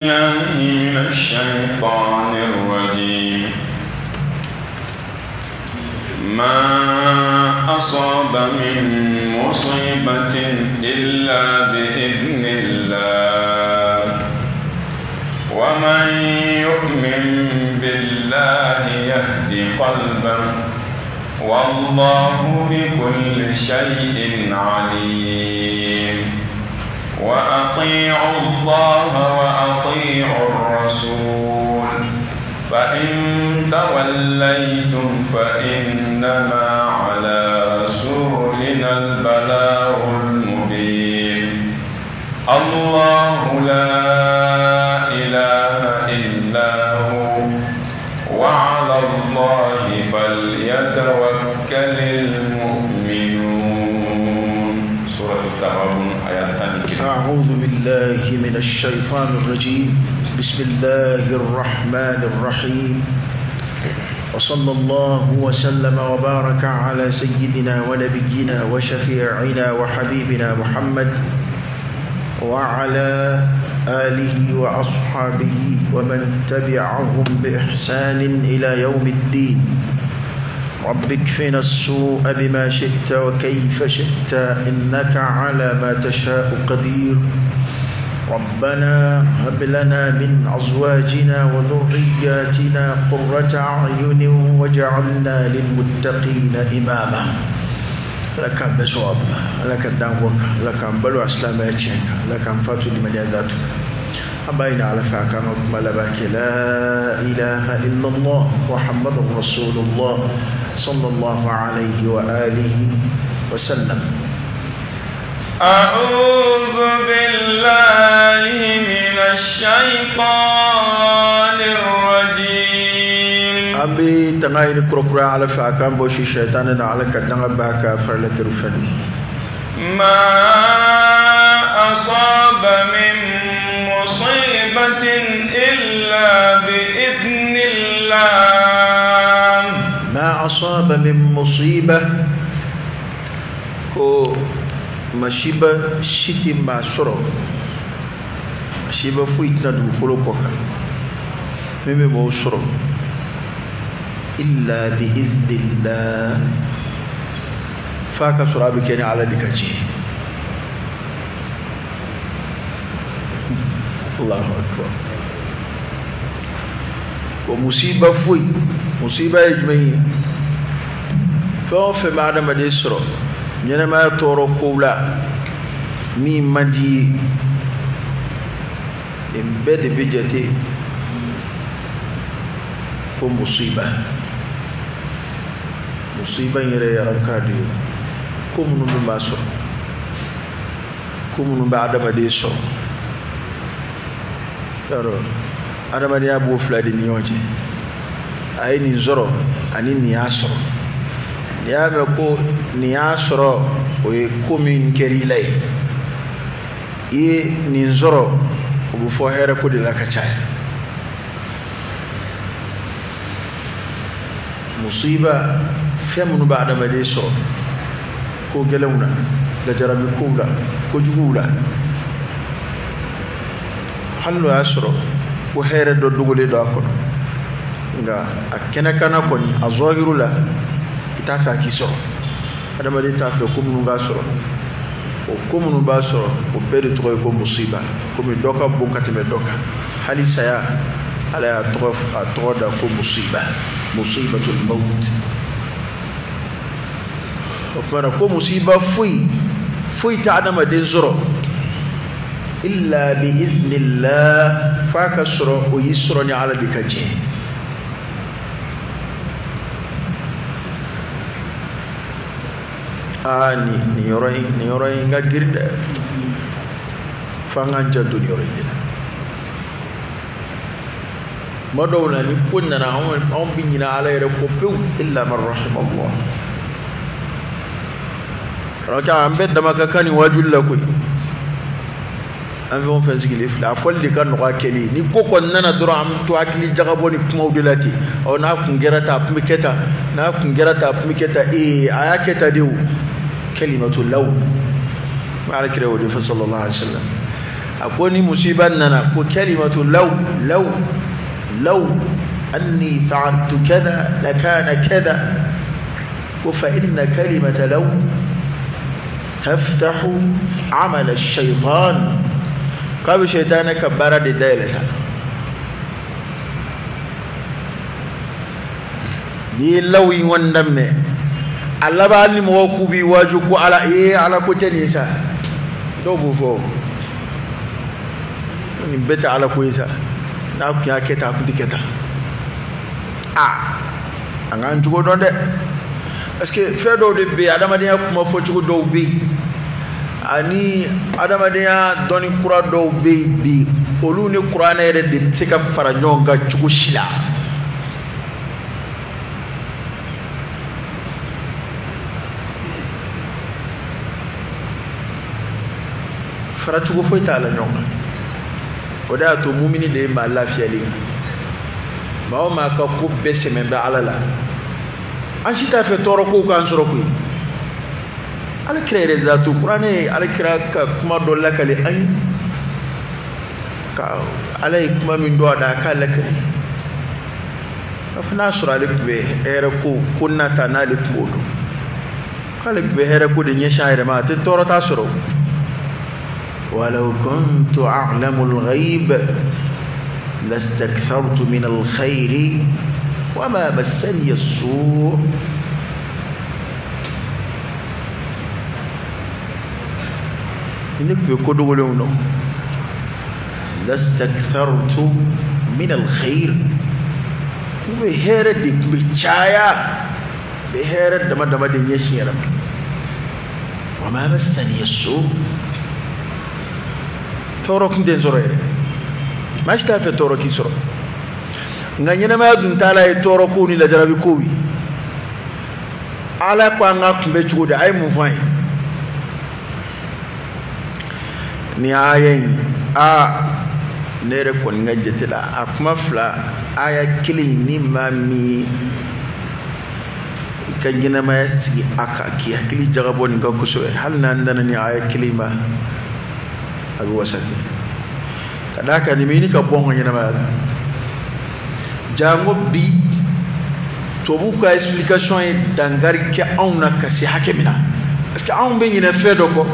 من الشيطان الرجيم. ما أصاب من مصيبة إلا بإذن الله، ومن يؤمن بالله يهد قلبه، والله بكل شيء عليم. وأطيعوا الله وأطيعوا الرسول، فإن توليتم فإنما على رسولنا البلاغ المبين. الله لا إله إلا هو، وعلى الله فليتوكل المؤمنون. سورة التغابن آيات 1. أعوذ بالله من الشيطان الرجيم. بسم الله الرحمن الرحيم. وصلى الله وسلم وبارك على سيدنا ونبينا وشفيعنا وحبيبنا محمد وعلى آله وأصحابه ومن تبعهم بإحسان إلى يوم الدين. رب اكفنا السوء بما شئت وكيف شئت، إنك على ما تشاء قدير. ربنا هب لنا من أزواجنا وذرياتنا قرة أعين واجعلنا للمتقين إماما. لك بسواب، لك الدعوك، لك بلو أسلاماتك، لك فاتو لمن ذاتك. أبين على فاك مطلبك لا إله إلا الله محمد رسول الله صلى الله عليه وآله وسلم. أعوذ بالله من الشيطان الرجيم. أبي تغير كركرة على فاكام بوشي الشيطان على كدنا باكا فرلك رفني. ما أصاب من مصيبة إلا بإذن الله. ما أصاب من مصيبة كو masiba siti ma sɔrɔ, masiba foyi tɛna dugukolo kɔ kan min bɛ mɔgɔw sɔrɔ illa bi iznillah, f'a ka sɔrɔ a bɛ kɛ ni Ala de ka jɛ. Allahu akbar. Ko musiba foyi, musiba ye jumɛn ye? Fɛn o fɛn bɛ adamaden sɔrɔ ɲɛnɛmaya tɔɔrɔ kow la min man di ye, nin bɛɛ de bɛ jate ko musiba. Musiba in yɛrɛ ye arabukan de ye, ko minnu bɛ maa sɔrɔ, ko minnu bɛ adamaden sɔrɔ. Yarɔ adamadenya b'o fila de ni ɲɔgɔn cɛ. A ye nin sɔrɔ ani nin y'a sɔrɔ. N'i y'a mɛn ko nin y'a sɔrɔ, o ye ko min kɛra i la ye. I ye nin sɔrɔ, o bɛ fɔ hɛrɛ ko de la ka caya. Musiba, fɛn minnu bɛ adamaden sɔrɔ ko gɛlɛnw na, lajarabi kow la, kojuguw la, hali n'o y'a sɔrɔ ko hɛrɛ dɔ dogolen don a kɔnɔ, nka a kɛnɛkanna kɔni, a zɔhiru la, i t'a fɛ a k'i sɔrɔ. Adamaden t'a fɛ ko minnu k'a sɔrɔ, o ko minnu b'a sɔrɔ, o bɛɛ de tɔgɔ ye ko musiba. Komi dɔ ka bon ka tɛmɛ dɔ kan, hali saya, Ala y'a tɔgɔ da ko musiba, musibatul maut. O tuma na ko musiba foyi foyi tɛ adamaden sɔrɔ illa bi iznillah, f'a ka sɔrɔ o y'i sɔrɔ ni Ala de ka jɛ. Aa, nin yɔrɔ in ka girin dɛ, f'an k'an janto nin yɔrɔ in de la. Tuma dɔw la ni ko nana, anw bɛ ɲinɛ Ala yɛrɛ kɔ pewu, illa man rahima Allah. Karamɔgɔkɛ, an bɛɛ dama ka kan nin waajuli la koyi. An fɛn o fɛn sigilen filɛ, a fɔli de ka nɔgɔ a kɛli ye. Ni ko kɔni nana dɔrɔn, an bɛ to hakili jagabɔ ni kumaw de la ten. Ɔ, n'a kun kɛra tan, a tun bɛ kɛ tan, n'a kun kɛra tan, a tun bɛ kɛ tan, ee a y'a kɛ tan de o. Kalimatu law, Ala kira y'o de fɔ sallallahu alaihi wa sallam. A ko ni musiba nana ko kalimatu law law law anni fa'altu kada lakana kada, ko fa inna kalimata law taftahu amal ash-shaytan, k'a bɛ shaytan ka baara de dayɛlɛ sa. N'i ye law in kɔni daminɛ, a laban hali ni mɔgɔw k'u b'i waaju ko ala ee ala ko tɛ nin ye sa, dɔw b'o fɔ, nin bɛɛ tɛ ala ko ye sa, n'a kun y'a kɛ tan a kun tɛ kɛ tan. Aa, an k'an cogo dɔn dɛ, parce que fɛn dɔw de bɛ yen, adamadenya kuma fɔcogo dɔw bɛ yen, ani adamadenya dɔnni kura dɔw bɛ yen bi, olu ni kuranɛ yɛrɛ de tɛ se ka fara ɲɔgɔn kan cogo si la. Faracogo foyi t'a la ɲɔgɔn kan. O de y'a to mumini de ye maa lafiyalen ye. Maa o maa ka ko bɛɛ sɛmɛ bɛ ala la, an si t'a fɛ tɔɔrɔ kow k'an sɔrɔ koyi. Ala kira yɛrɛ de y'a to kuranɛ ye ala kira ka kuma dɔ lakale an ye, ka ala ye kuma min dɔn a da a k'a lakale. A fɔ n'a sɔrɔ ale tun bɛ hɛrɛ ko nata n'ale tun b'o dɔn, k'ale tun bɛ hɛrɛ ko de ɲɛsin a yɛrɛ ma, a tɛ tɔɔrɔ t'a sɔrɔ. ولو كنت أعلم الغيب لاستكثرت من الخير وما مسني السوء. لاستكثرت من الخير، بهيرة بتشايا بهيرة دم دم دنيا شيرم وما مسني السوء. Tɔɔrɔ kun tɛ n sɔrɔ yɛrɛ, maa si t'a fɛ tɔɔrɔ k'i sɔrɔ, nka ɲɛnamaya dun taala ye tɔɔrɔ kow ni lajarabi kow ye. Ala ko an ka kunbɛ cogo di, a ye mun fɔ an ye nin aya in? Aa, ne yɛrɛ kɔni ka jate la, a kuma fila aya kelen ni maa min ye i ka ɲɛnamaya sigi a kan k'i hakili jagabɔ nin kan kosɛbɛ, hali n'an nana ni aya kelen ma, a bɛ wasa kɛ. Ka d'a kan nin bɛ ɲini ka bɔ an ka ɲɛnamaya la. Jango bi tubabuw ka explication ye dankari kɛ anw na ka se hakɛ min na, parce que anw bɛ ɲinɛ fɛn dɔ kɔ.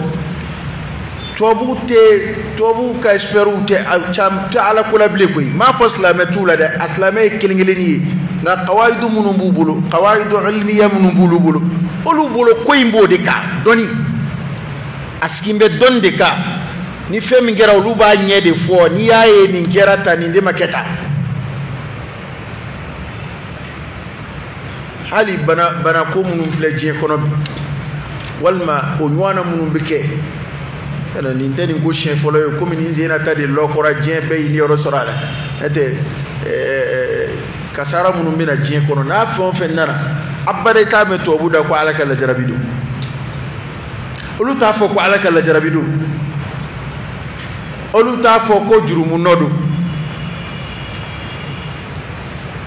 Tubabuw tɛ, tubabuw ka expertw tɛ tɛ ala ko la bilen koyi. N m'a fɔ silamɛ t'u la dɛ, a silamɛ ye kelen kelennin ye, nka kawayidu minnu b'u bolo, kawayidu ilmiya minnu b'olu bolo, olu bolo ko in b'o de kan, dɔnni a sigin bɛ dɔnni de kan. Ni fɛn min kɛra olu b'a ɲɛ de fɔ, n'i y'a ye nin kɛra tan, nin de ma kɛ tan. Hali banako minnu filɛ diɲɛ kɔnɔ bi, walima o ɲɔgɔnna minnu bɛ kɛ, yala nin tɛ nin ko siɲɛ fɔlɔ ye, komi nin sen na ta de lɔkɔra diɲɛ bɛɛ y'i niyɔrɔ sɔrɔ a la. N'o tɛ kasara minnu bɛ na diɲɛ kɔnɔ, n'a fɛn o fɛn nana, abada i t'a mɛn tubabu da ko ala ka lajarabi don. Olu t'a fɔ ko ala ka lajarabi don, olu t'a fɔ ko jurumu nɔ don,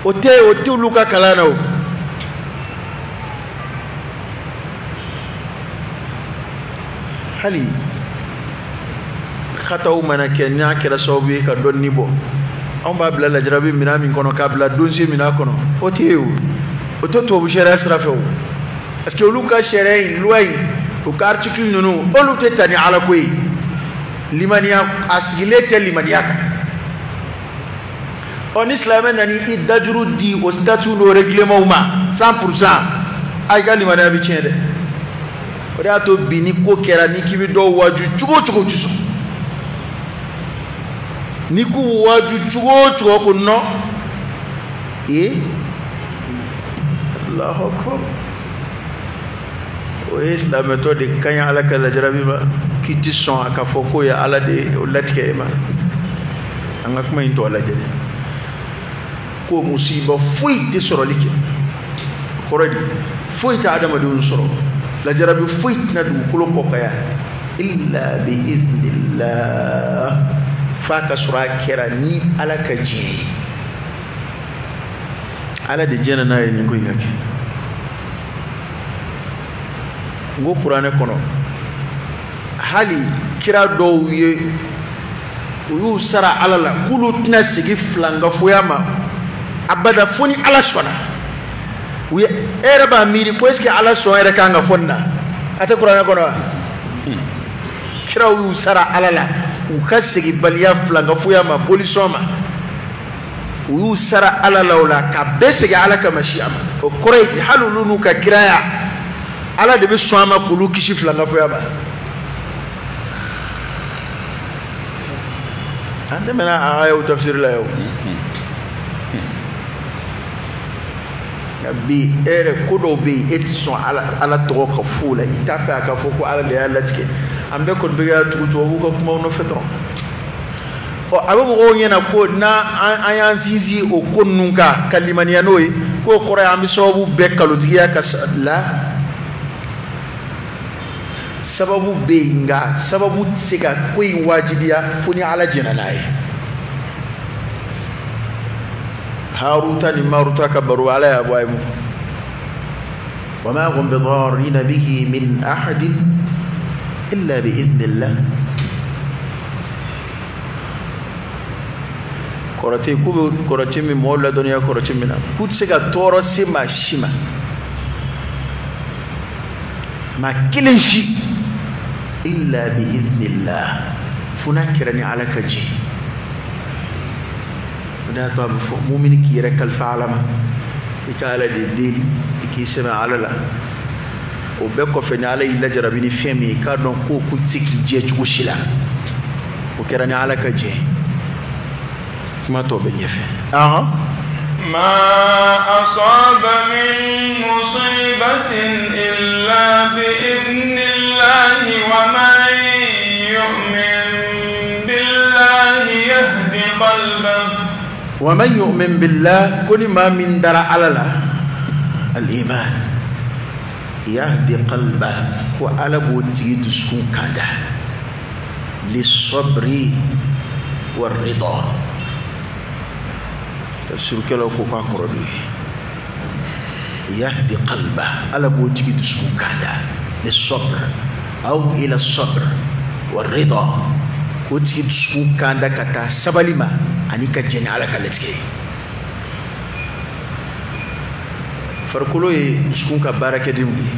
o tɛ olu ka kalan na o. Hali xataw mana kɛ, n'a kɛra sababu ye ka dɔnni bɔ, anw b'a bila lajarabi minɛn min kɔnɔ, k'a bila donse minɛn kɔnɔ, o tɛ yen o, o tɛ tubabu sariya sira fɛ o. Parce que olu ka sariya in, loi in, u ka article ninnu, olu tɛ ta ni ala ko ye. Limaniya a sigilen tɛ limaniya kan. Ɔ ni silamɛ nana i dajuru di o statut n'o règlement ma 100%, a i ka limaniya bɛ tiɲɛ dɛ. O de y'a to bi ni ko kɛra, ni k'i bɛ dɔw waaju cogo o cogo, u tɛ sɔn. Ni k'u waaju cogo o cogo ko non, ee Allahu akbar, o ye silamɛtɔ de ka ɲi ala ka lajarabi ma, k'i ti sɔn a ka fɔ k'o ye ala de ye o latigɛ e ma. An ka kuma in tɔ lajɛ dɛ, ko musiba foyi tɛ sɔrɔli kɛ, kɔrɔ di foyi tɛ adamadenw sɔrɔ, lajarabi foyi tɛna dugukolo kɔ kan yan illa bi iznillah, f'a ka sɔrɔ a kɛra ni ala ka diɲɛ ye. Ala de diɲɛ n'a ye nin ko in ka kɛ. N ko kuranɛ kɔnɔ, hali kira dɔw ye U y'u sara Ala la k'olu tɛna segin filankafoya ma abada fo ni Ala sɔnna. U ye e yɛrɛ b'a miiri ko est ce que Ala sɔn yɛrɛ kan ka fɔ nin na? A tɛ kuranɛ kɔnɔ wa? Kiraw y'u sara Ala la u ka seginbaliya filankafoya ma, bolisɔn ma. U y'u sara Ala la o la ka bɛɛ segin Ala ka masiya ma. O kɔrɔ ye hali olu n'u ka kiraya, Ala de bɛ sɔn a ma k'olu kisi filankafoya ma. An tɛmɛna a ayaw tafsiri la o. Nka bi e yɛrɛ ko dɔw bɛ yen e tɛ sɔn Ala tɔgɔ ka f'o la, i t'a fɛ a ka fɔ ko Ala de y'a latigɛ. An bɛɛ kɔni bɛ ka tugu tubabuw ka kumaw nɔfɛ dɔrɔn. Ɔ a bɛ mɔgɔw ɲɛna ko n'an y'an sinsin o ko ninnu kan ka limaniya n'o ye, k'o kɔrɔ ye an bɛ sababu bɛɛ kalotigiya ka la. Sababu bɛ yen, nka sababu tɛ se ka ko in wajibiya fo ni Ala jɛnna n'a ye. Haruta ni Maruta ka baro Ala y'a bɔ a ye mun fɔ? Wa ma hum bidarrina bihi min ahadin illa bi idhnillah. Kɔrɔtɛ k'u bɛ kɔrɔtɛ min mɔgɔw ladɔnniya kɔrɔtɛ min na, k'u tɛ se ka tɔɔrɔ se maa si ma, maa kelen si, illa bi idhnillah, fo n'a kɛra ni Ala ka jɛ. O de y'a to a bɛ fɔ mumini k'i yɛrɛ kalifa Ala ma, i ka Ala de deli, i k'i sɛmɛ Ala la. O bɛɛ kɔfɛ ni Ala y'i lajarabi ni fɛn min ye, i k'a dɔn k'o kun tɛ se k'i jɛ cogo si la, o kɛra ni Ala ka jɛ ye. Kuma tɔ bɛ ɲɛfɛ. ما أصاب من مصيبة إلا بإذن الله ومن يؤمن بالله يهد قلبه. ومن يؤمن بالله كل ما من در على الإيمان يهدي قلبه وعلى بوتي دسكون كذا للصبر والرضا. تفسير كلا كوكا كردوي يهدي قلبه على بوتي دسكون كذا للصبر أو إلى الصبر والرضا. كوتي دسكون كذا كتا سبلima ani ka jɛn Ala ka latigɛ. Farikolo ye dusukun ka baarakɛdenw de ye.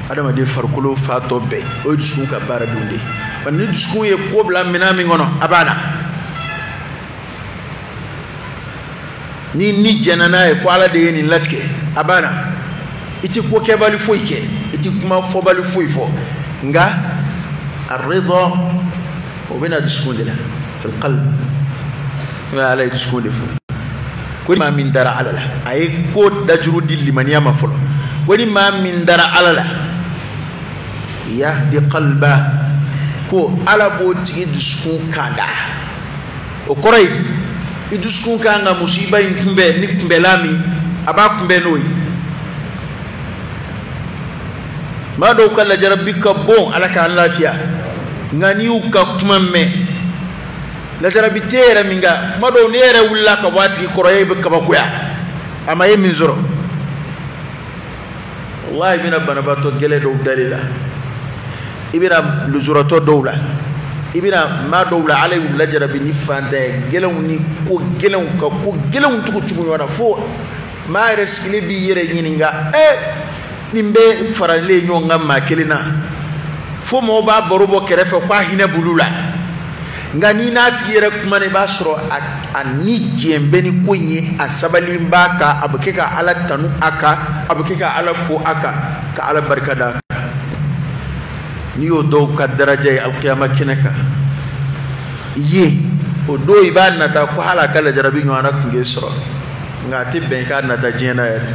Adamaden farikolo fa tɔ bɛɛ o ye dusukun ka baaradenw de ye. Wa ni dusukun ye ko bila minɛn min kɔnɔ, a banna. Ni jɛnna n'a ye ko Ala de ye nin latigɛ, a banna. I tɛ ko kɛbali foyi kɛ, i tɛ kuma fɔbali foyi fɔ. Nka ar-ridha o bɛ na dusukun de la, fil qalb. Ala ye dusukun de fɔ ko ni maa min dara Ala la, a ye ko dajuru di limaniya ma fɔlɔ. Ko ni maa min dara Ala la, yahdi qalba, ko Ala b'o tigi dusukun kanda. O kɔrɔ ye i dusukun kan ka musiba in kunbɛn ni kunbɛlan min, a b'a kunbɛn n'o ye. Maa dɔw ka lajarabi ka bon, Ala k'an lafiya, nka n'i y'u ka kuma mɛn, lajarabi tɛ yɛrɛ min kan, kuma dɔw n'e yɛrɛ wulila ka bɔ a tigi kɔrɔ, e bɛ kabakoya, a ma ye min sɔrɔ. Walahi i bɛna banabaatɔ gɛlɛn dɔw dalen la, i bɛna lujuratɔ dɔw la, i bɛna maa dɔw la, Ala y'u lajarabi ni fantanya gɛlɛnw ni ko gɛlɛnw ka ko gɛlɛnw tugu tugu ɲɔgɔn na, fo maa yɛrɛ sigilen b'i yɛrɛ ɲininka, nin bɛɛ faralen ɲɔgɔn kan maa kelen na, fo mɔgɔw b'a baro bɔ kɛrɛfɛ k'a hinɛ b'olu la. Nka n'i n'a tigi yɛrɛ kuma na, i b'a sɔrɔ a ni jɛn bɛ ni ko in ye, a sabali b'a kan, a bɛ kɛ ka Ala tanu a kan, a bɛ kɛ ka Ala fo a kan, ka Ala barika da a kan. N'i y'o dɔw ka daraja ye alikiyama kɛnɛ kan ye, o don i b'a nata ko hali a ka lajarabi ɲɔgɔnna tun k'e sɔrɔ, nka a tɛ bɛn i k'a nata diɲɛ na yɛrɛ.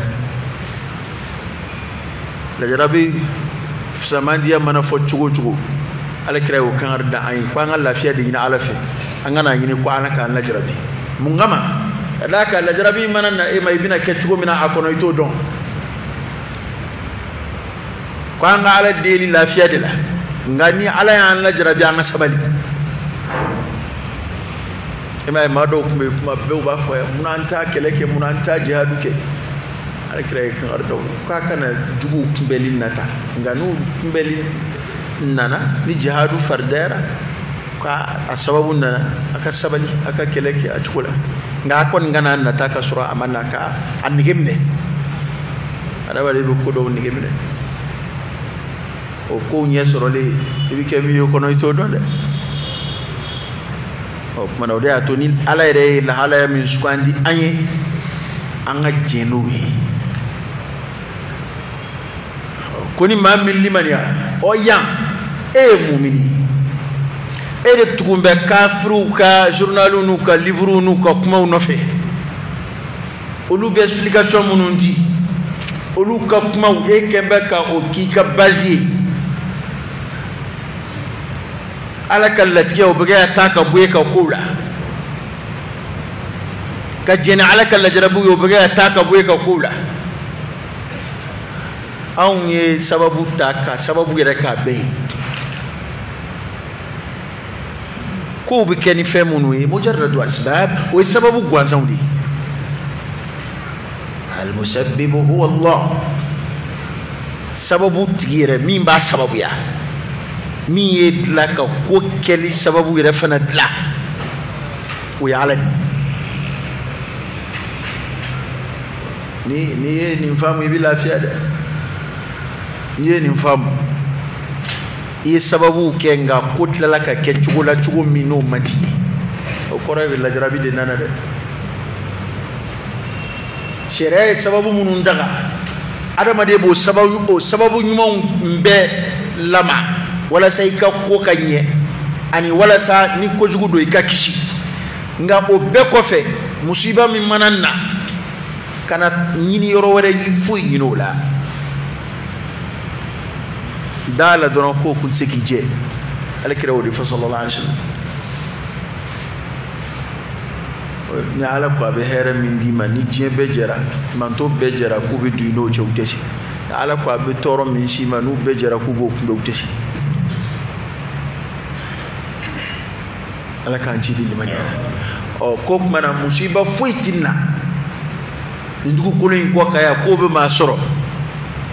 Lajarabi fisamandiya mana fɔ cogo o cogo, Ala kira y'o kangari da an ye ko an ka lafiya de ɲini Ala fɛ, an kana ɲini ko Ala k'an lajarabi. Mun kama? Ka d'a kan lajarabi mana na e ma, i bɛna kɛ cogo min na a kɔnɔ, i t'o dɔn. Ko an ka Ala deli lafiya de la, nka ni Ala y'an lajarabi, an ka sabali. I m'a ye maa dɔw tun bɛ kuma bɛɛ u b'a fɔ yan, munna an t'a kɛlɛ kɛ, munna an t'a jihadu kɛ. Ala kira ye kangari da u ye k'a kana juguw kunbɛli nata, nka n'u kunbɛli nana ni jihadu faridayara, Ka a sababu nana a ka sabali a ka kɛlɛ kɛ a cogo la nka a kɔni kana nata ka sɔrɔ a ma na ka a nege minɛ adamaden bɛ ko dɔw nege minɛ o kow ɲɛ sɔrɔlen i bɛ kɛ min ye o kɔnɔ i t'o dɔn dɛ ɔ tuma na o de y'a to ni ala yɛrɛ ye lahalaya min sugandi an ye an ka jɛn n'o ye ko ni maa min limaniya ɔ yan e ye mumini ye e de tugun bɛ kafiriw ka journaliw n'u ka livrew n'u ka kumaw nɔfɛ olu bɛ explication minnu di olu ka kumaw e kɛn bɛ ka o k'i ka base ye ala ka latigɛ o bɛ kɛ ka taa ka bɔ e ka kow la ka jɛn ni ala ka lajarabiw ye o bɛ kɛ ka taa ka bɔ e ka kow la anw ye sababu ta ka sababu yɛrɛ k'a bɛɛ ye kow bɛ kɛ ni fɛn minnu ye mujarradu asbab o ye sababu gansanw de ye almusabbibu huwa Allah sababu tigi yɛrɛ min b'a sababuya min ye dilan ka ko kɛli sababu yɛrɛ fana dilan o ye ala de ye ni ye nin faamu i bɛ lafiya dɛ n'i ye nin faamu i ye sababu kɛ nka ko tilala ka kɛ cogo la cogo min n'o man di ye o kɔrɔ ye lajarabi de nana dɛ sariya ye sababu minnu daga adamaden b'o sababu o sababu ɲumanw bɛɛ lama walasa i ka ko ka ɲɛ ani walasa ni kojugu don i ka kisi nka o bɛɛ kɔfɛ musiba min mana na kana ɲini yɔrɔ wɛrɛ i foyi ɲini o la da la dɔrɔn k'o kun tɛ se k'i jɛ ala kira o de fɔ sallallahu alaihi wasallam ni ala ko a bɛ hɛrɛ min d'i ma ni diɲɛ bɛɛ jɛra manto bɛɛ jɛra k'u bɛ don i n'o cɛ u tɛ se ni ala ko a bɛ tɔɔrɔ min s'i ma n'u bɛɛ jɛra k'u b'o kunbɛn u tɛ se ala k'an ci di limaniya ɔ ko tuma na musiba foyi ti na nin dugukolo in kɔ kan yan k'o bɛ maa sɔrɔ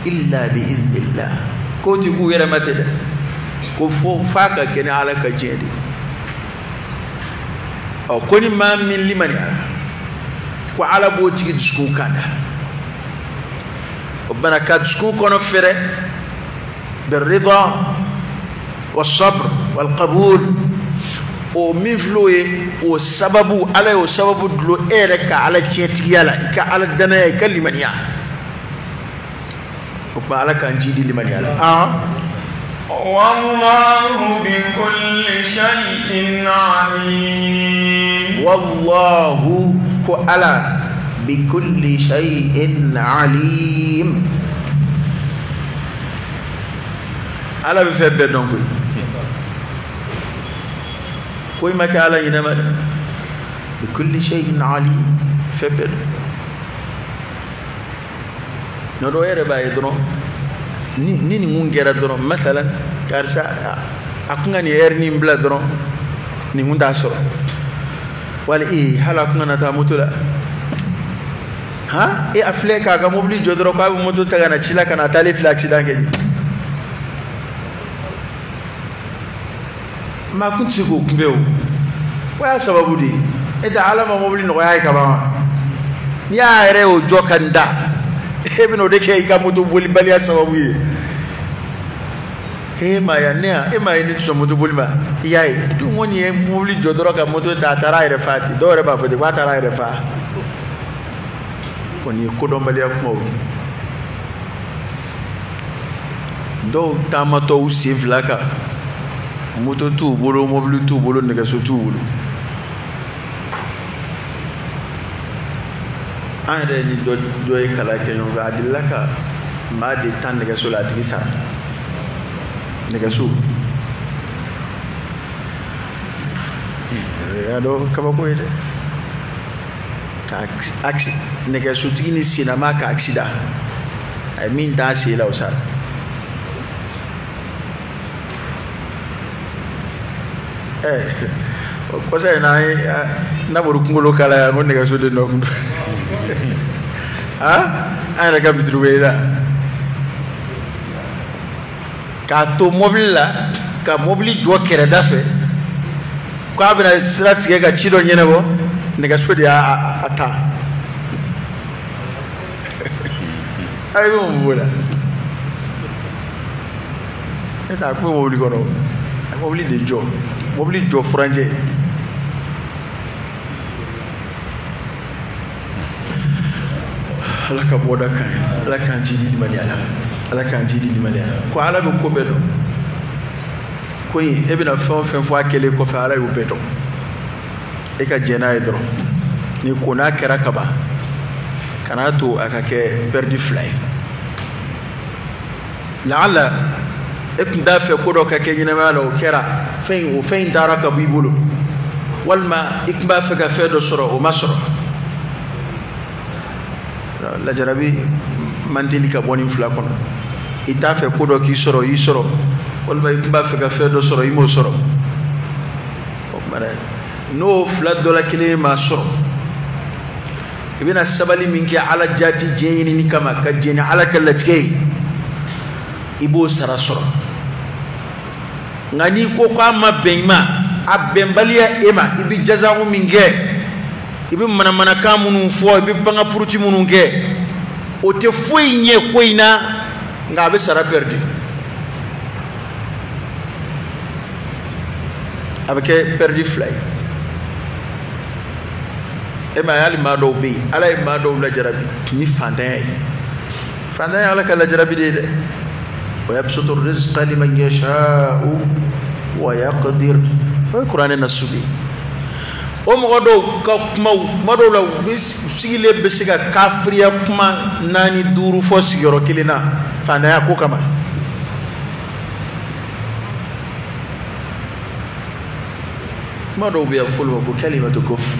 illa bi iznillah k'o ti k'u yɛrɛ ma ten dɛ ko fo f'a ka kɛ ni ala ka diɲɛ de ɔ ko ni maa min limaniyara ko ala b'o tigi dusukun kanda o bana ka dusukun kɔnɔ fɛrɛ birida wa sabr wal qabul o min filɛ o ye o sababu ala y'o sababu dulon e yɛrɛ ka ala tiɲɛtigiya la i ka ala danaya i ka limaniya o tuma ala k'an jidi limaniya la. Wallahu bi kulli shay'in alim. Wallahu ko ala bi kulli shay'in alim. Ala bɛ fɛn bɛɛ dɔn koyi. Ko i ma kɛ ala ɲinɛ ma dɛ. Bi kulli shay'in alim fɛn bɛɛ dɔn. Nka dɔw yɛrɛ b'a ye dɔrɔn ni nin kun kɛra dɔrɔn masalan karisa a kun ka nin heure nin bila dɔrɔn nin kun t'a sɔrɔ wali ee hali a kun kana taa moto la han e a filɛ k'a ka mobili jɔ dɔrɔn k'a bɛ moto ta ka na ci la ka na taalen filɛ accident kɛ maa kun tɛ se k'o kunbɛn o o y'a sababu de ye e tɛ ala ma mobili nɔgɔya ye ka ban wa n'i y'a yɛrɛ y'o jɔ ka n da e bɛna o de kɛ i ka moto bolibaliya sababu ye e ma ye ne e ma ye ne tɛ sɔn moto boli ma i y'a ye dun kɔni ye mobili jɔ dɔrɔn ka moto ta a taara a yɛrɛ fa ten dɔw yɛrɛ b'a fɔ ten k'a taara a yɛrɛ fa kɔni ye kodɔnbaliya kumaw ye dɔw taamatɔ u sen fila kan moto t'u bolo mobili t'u bolo nɛgɛso t'u bolo an yɛrɛ ni dɔ ye kalan kɛ ɲɔgɔn fɛ a delila ka maa de tan nɛgɛso la a tigi sara nɛgɛso y'a dɔn kabako ye dɛ ka nɛgɛsotigi ni sennama ka accident a ye min t'a sen la o sara kɔsa in na an ye n'a bɔra kunkolo kalaya ko nɛgɛso de nɔ kun don an yɛrɛ ka misiri wele la k'a to mobili la ka mobili jɔ kɛrɛda fɛ K'a bɛna sira tigɛ ka ci dɔ ɲɛnabɔ, nɛgɛso de y'a ta. A i bɛ mun f'o la? Ne t'a kun bɛ mobili kɔnɔ, a mobili de jɔ, mobili jɔ furancɛ. Ala ka bɔda kan ye, Ala k'an jidi limaniya la, Ala k'an jidi limaniya la. Ko Ala bɛ ko bɛɛ dɔn. Ko in e bɛna fɛn o fɛn fɔ a kɛlen kɔfɛ, Ala y'o bɛɛ dɔn. E ka jɛn n'a ye dɔrɔn. Ni ko n'a kɛra ka ban, kan'a to a ka kɛ pɛridi fila ye. Laala e tun t'a fɛ ko dɔ ka kɛ ɲɛnamaya la, o kɛra, fɛn in o fɛn in taara ka bɔ i bolo, walima i tun b'a fɛ ka fɛn dɔ sɔrɔ, o ma sɔrɔ. Lajarabi man teli ka bɔ nin fila kɔnɔ. I t'a fɛ ko dɔ k'i sɔrɔ, i sɔrɔ, walima i tun b'a fɛ ka fɛn dɔ sɔrɔ, i m'o sɔrɔ. O tuma na n'o fila dɔ la kelen ma sɔrɔ, i bɛna sabali min kɛ Ala jaati diɲɛ ɲinini kama, ka jɛn ni Ala ka latigɛ ye, i b'o sara sɔrɔ. Nka n'i ko k'a ma bɛn i ma, a bɛnbaliya e ma, i bɛ jazaku min kɛ, i bɛ manamanakan minnu fɔ, i bɛ banga puruti minnu kɛ, o tɛ foyi ɲɛ ko in na, nka a bɛ sara pɛridi. A bɛ kɛ pɛridi fila ye. E ma ye hali maa dɔw bɛ yen, Ala ye maa dɔw lajarabi ni fantanya ye. Fantanya Ala ka lajarabi de ye dɛ. Wa yabsutu rizqa liman yasha'u wa yaqdir. O ye kuranɛ nasu de ye. O mɔgɔ dɔw ka kumaw, kuma dɔw la, u bɛ sigilen bɛ se ka kafiriya kuma 4 5 fɔ sigiyɔrɔ kelen na fantanya ko kama. Kuma dɔw bɛ yen, a bɛ fɔ olu ma ko kalimatu kufr.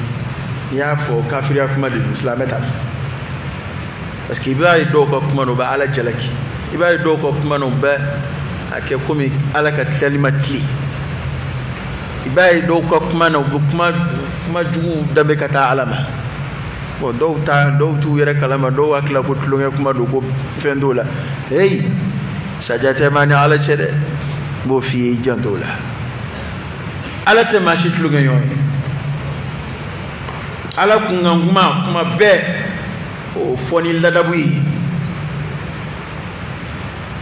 N'i y'a fɔ kafiriya kuma de don, silamɛ t'a fɔ. Parce que i b'a ye dɔw ka kuma na, u bɛ Ala jalaki. I b'a ye dɔw ka kuma na, u bɛ a kɛ komi Ala ka tilali ma tilen. I b'a ye dɔw ka kuma na, u bɛ kuma jugu danbe ka taa Ala ma. Bon, dɔw ta, dɔw t'u yɛrɛ kalama, dɔw hakili la ko tulonkɛ kuma don, ko fɛn t'o la. Hey, saja tɛ maa ni Ala cɛ dɛ. N b'o f'i ye, i janto o la. Ala tɛ maa si tulonkɛ ɲɔgɔn ye. Ala kunkan kuma, kuma bɛɛ, o fɔ ni ladabu ye.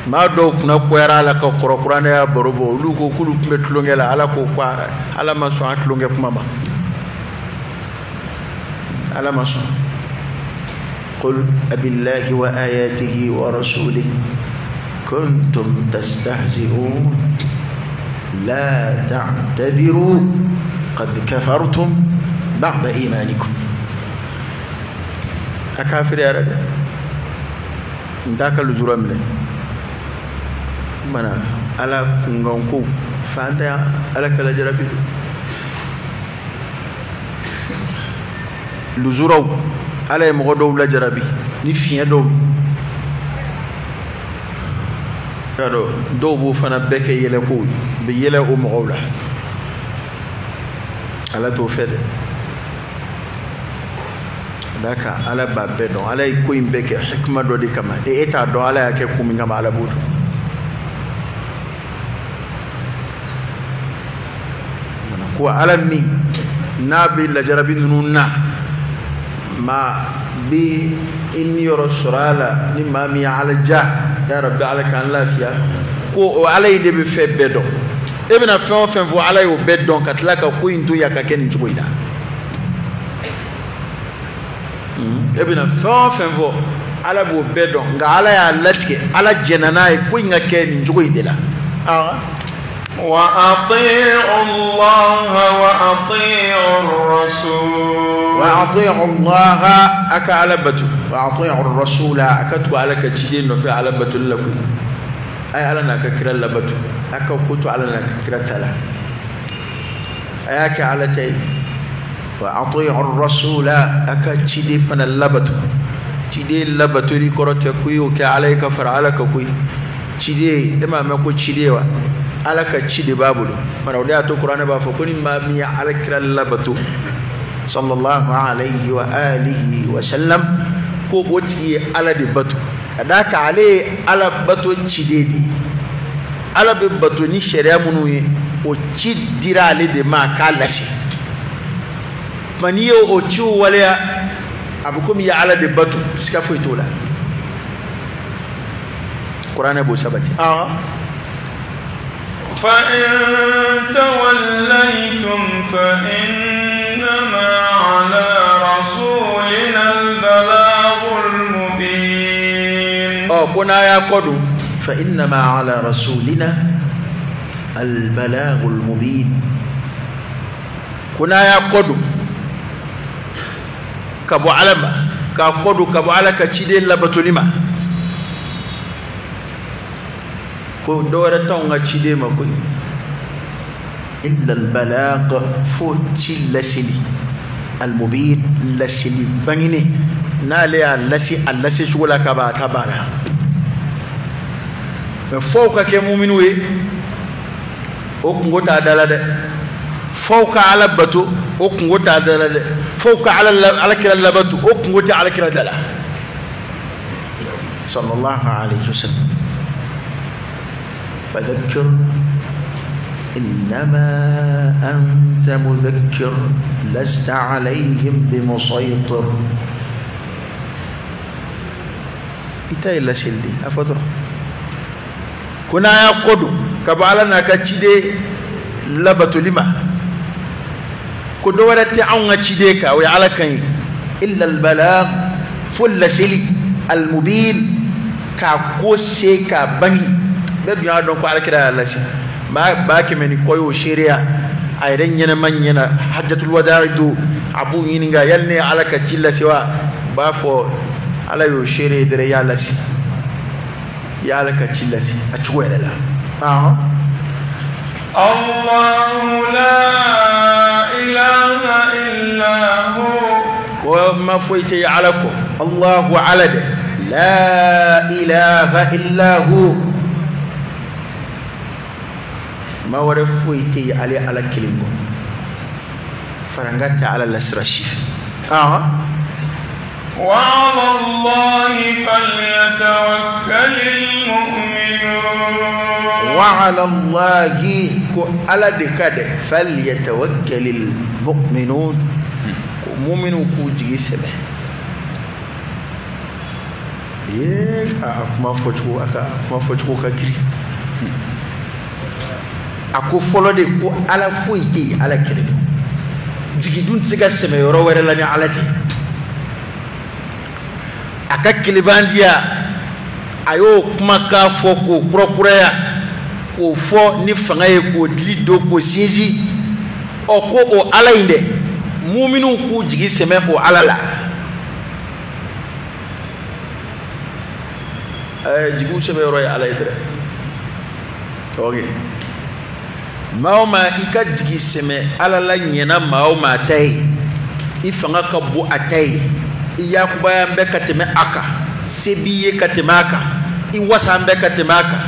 Maa dɔw kunna kɔyara Ala ka kɔrɔ, kuranɛ y'a baro bɔ, olu ko k'olu tun bɛ tulonkɛ la, Ala ko ko Ala ma sɔn a tulonkɛ kuma ma. Ala ma sɔn. Qul abillahi wa ayatihi wa rasulihi kuntum tastahzi'un la ta'tadiru qad kafartum ba'da imanikum. A kafiri yɛrɛ dɛ, n t'a ka lujura minɛ. Mana Ala kunkanko fantanya, Ala ka lajarabi don. Lujuraw, Ala ye mɔgɔ dɔw lajarabi ni fiɲɛ dɔw ye. Y'a dɔn dɔw b'o fana bɛɛ kɛ yɛlɛkow ye, u bɛ yɛlɛ o mɔgɔw la. Ala t'o fɛ dɛ. Ka d'a kan Ala b'a bɛɛ dɔn. Ala ye ko in bɛɛ kɛ hikima dɔ de kama. Ni e t'a dɔn Ala y'a kɛ kun min kama, Ala b'o dɔn. Ko Ala min n'a bɛ lajarabi ninnu na, maa bɛ i niyɔrɔ sɔrɔ a la ni maa min ye Ala ja, ya Rabbi Ala k'an lafiya. Ko o Ala in de bɛ fɛn bɛɛ dɔn. E bɛna fɛn o fɛn fɔ, Ala y'o bɛɛ dɔn ka tila ka ko in to yen a ka kɛ nin cogo in na. E bɛna fɛn o fɛn fɔ, Ala b'o bɛɛ dɔn, nka Ala y'a latigɛ, Ala jɛnna n'a ye ko in ka kɛ nin cogo in de la. Wa ati'u Allah wa ati'u ar-rasul. Wa ati'u Allah, aka Ala batu. Wa ati'u ar-rasul, aka tugu Ala ka ciden nɔfɛ Ala batoli la koyi. A ye Ala n'a ka kira labatu, a ka ko to Ala n'a ka kira ta la. A y'a kɛ Ala ta ye. Wa ati'u ar-rasul, aka ciden fana labatu. Ciden labatoli kɔrɔ tɛ ko i y'o kɛ Ala ye ka fara Ala kan koyi. Ciden, e m'a mɛn ko ciden wa? Ala ka ci de b'a bolo. Fana o de y'a to kuranɛ b'a fɔ ko ni maa min ye Ala kira labato sallallahu alayhi wa alihi wa sallam, ko o tigi ye Ala de bato. Ka d'a kan ale ye Ala bato ciden de ye. Ala bɛ bato ni sariya minnu ye, o ci dira ale de ma a k'a lase. Tuma n'i ye o ciw waleya, a bɛ komi i ye Ala de bato, siga foyi t'o la. Kuranɛ b'o sabati. فإن توليتم فإنما على رسولنا البلاغ المبين. Ko n'a y'a kɔ don, فإنما على رسولنا البلاغ المبين. Ko n'a y'a kɔ don ka bɔ Ala ma, k'a kɔ don ka bɔ Ala ka ciden labatoli ma, ko dɔ wɛrɛ t'anw ka ciden ma koyi, illa albalagh, fo ci laseli, almubin, laseli bangene. N'ale y'a lase a lase cogo la ka ban, a ta banna. Mɛ f'aw ka kɛ muminu ye, o kungo t'a da la dɛ. F'aw ka Ala bato, o kungo t'a da la dɛ. F'aw ka Ala kira labato, o kungo tɛ Ala kira da la, sallallahu alayhi wa sallam. فذكر إنما أنت مذكر لست عليهم بمسيطر. إتا إلا سيدي أفضل كنا يقودو كبالا نكتشدي لبتو لما كدورة تعون تشديك أو على كين إلا البلاغ فل سيلي المبين كاكوسي كبني bɛɛ dun y'a dɔn ko Alakira y'a lase. Maa kɛmɛ ni kɔ y'o seereya a yɛrɛ ɲɛnama ɲɛna hajjatul wada'i don, a b'u ɲininka yali ne ye Ala ka ci lase wa? B'a fɔ Ala y'o seere dɛrɛ, i y'a lase, i ye Ala ka ci lase a cogo yɛrɛ la. Allahu la ilaha illa hu. Ko ma foyi tɛ Ala kɔ. Allahu Ala dɛ, la ilaha illa hu, ma wɛrɛ foyi tɛ yen ale Ala kelen kɔ, faranga tɛ Ala la sira si fɛ. وعلى الله فليتوكل المؤمنون. وعلى الله ko Ala de ka dɛ, فليتوكل المؤمنون, ko muminu k'u jigi sɛmɛ. Ee, a kuma fɔcogo, a ka kuma fɔcogo ka girin. A ko fɔlɔ de ko Ala foyi tɛ yen Ala kelen don, jigi dun tɛ se ka sɛmɛ yɔrɔ wɛrɛ la ni Ala tɛ. A ka kelebandiya, a y'o kumakan fɔ k'o kurakuraya, k'o fɔ ni fanga ye, k'o dili don, k'o sinsin. Ɔ ko o Ala in dɛ, muminu k'u jigi sɛmɛ o Ala la. Jigiw sɛmɛ yɔrɔ ye Ala ye dɛrɛ. Ok, maa o maa i ka jigi sɛmɛ Ala la ɲɛna, maa o maa ta ye, i fanga ka bon a ta ye, i yakubaya bɛ ka tɛmɛ a kan, se b'i ye ka tɛmɛ a kan, i wasa bɛ ka tɛmɛ a kan,